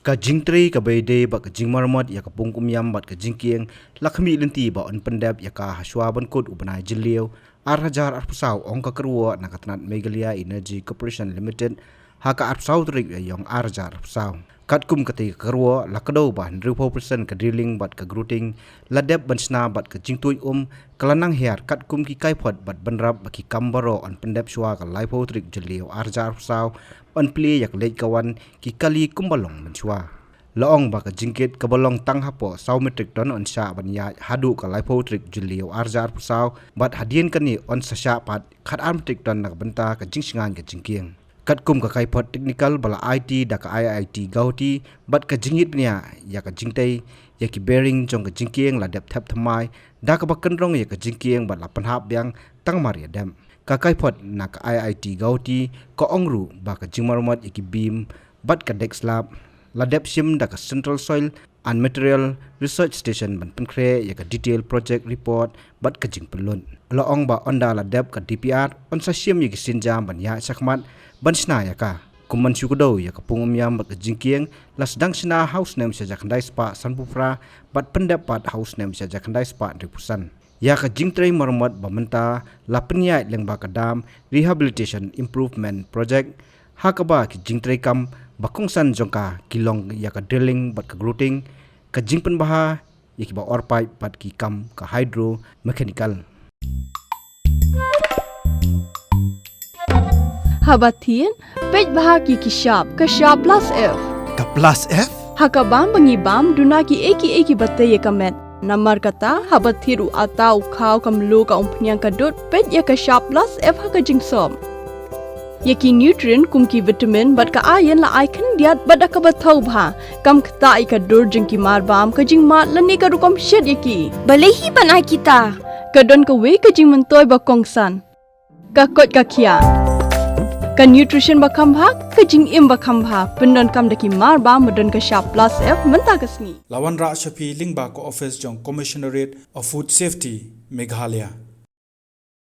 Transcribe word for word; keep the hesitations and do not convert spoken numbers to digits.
Ka jingtrei kaba ïadei bad ka jingmaramot ïa ka pung kumïam bad ka jingkieng la khmih lynti ba yn pyndep ïa ka ha shuwa ban kut u bnai Jylliew ar hajar arphew saw, ong ka kyrwoh na ka tnat Meghalaya Energy Corporation Limited ha ka arphew saw tarik Ïaïong ar hajar arphew saw. Katkum katei ka kyrwoh, la kdew ba hynriewphew percent ka drilling bad ka grouting la dep ban shna bad ka jingtuid um ka la nang hiar katkum ki kaiphod bad bynrap ba ki kam baroh yn pyndep shuwa ka laiphew tarik Jylliew ar hajar arphew saw, ban plie ïa ka leit ka wan ki kali kumba long mynshuwa. La ong ba ka jingkit kaba long tang hapoh saw metric ton yn shah ban ïaid haduh ka laiphew tarik Jylliew ar hajar arphew saw, bad hadien kane yn sa shah pat khatar metric ton na ka bynta ka jingshngaiñ ka jingkieng. Katkum ka kaiphod technical ba la aiti da ka I I T Guwahati bad ka jingïit bniah ïa ka jingtei, ïa ki bearing jong ka jingkieng la dep thep thymmai da kaba kynrong ïa ka jingkieng bad la pynhap biang tang mar ïa dep. Ka kaiphod na ka I I T Guwahati ka ong ruh ba ka jingmaramot ïa ki beam bad ka deck slab la dep shim da ka Central Soil and Material Research Station ban pynkhreh ïa ka detail project report bad ka jingpynlut. La ong ba ynda la dep ka D P R, yn sa shim ïa ki sienjam ban ïaid shakhmat ban shna ïa ka. Kum ban shu kdew ïa ka pung kumïam bad ka jingkieng, la sdang shna ha u snem shihajar khyndai spah sanphew phra bad pyndep pat ha u snem shihajar khyndai spah hynriewphew san. Ïa ka jingtrei maramot ba mynta la pynïaid lyngba ka Dam Rehabilitation Improvement Project, ha kaba ki jingtrei kam ba kongsan jong ka ki long ïa ka drilling bad ka grouting, ka jingpynbha ïa kiba or paip bad ki kam ka hydro mechanical. Haba thied, peit bha ki ki shap, ka shap plus F. Ka plus F? Ha ka bam ba ngi bam, duna ki ei ki ei kiba tei ïa ka met. Namar kata, haba thied u atta, u khaw, ka mluh, ka umphniang, ka dud, peit ïa ka shap plus F ha ka jingsop. Ïa ki nutrient kum ki vitamin bad ka iron la ai khyndiat bad da kaba thaw bha. Kam ktah ïa ka dur jong ki mar bam, ka jingmad lane ka rukom shet ïa ki. Balei hi ban ai kita? Ka don kawei ka jingmyntoi ba kongsan. Ka koit ka khiah. Ka nutrition ba kham bha, ka jingim ba kham bha. Pyndonkam da ki mar bam ba don ka shap plus F mynta ka sngi. La wanrah sha phi lyngba ka office jong Commissionerate of Food Safety, Meghalaya.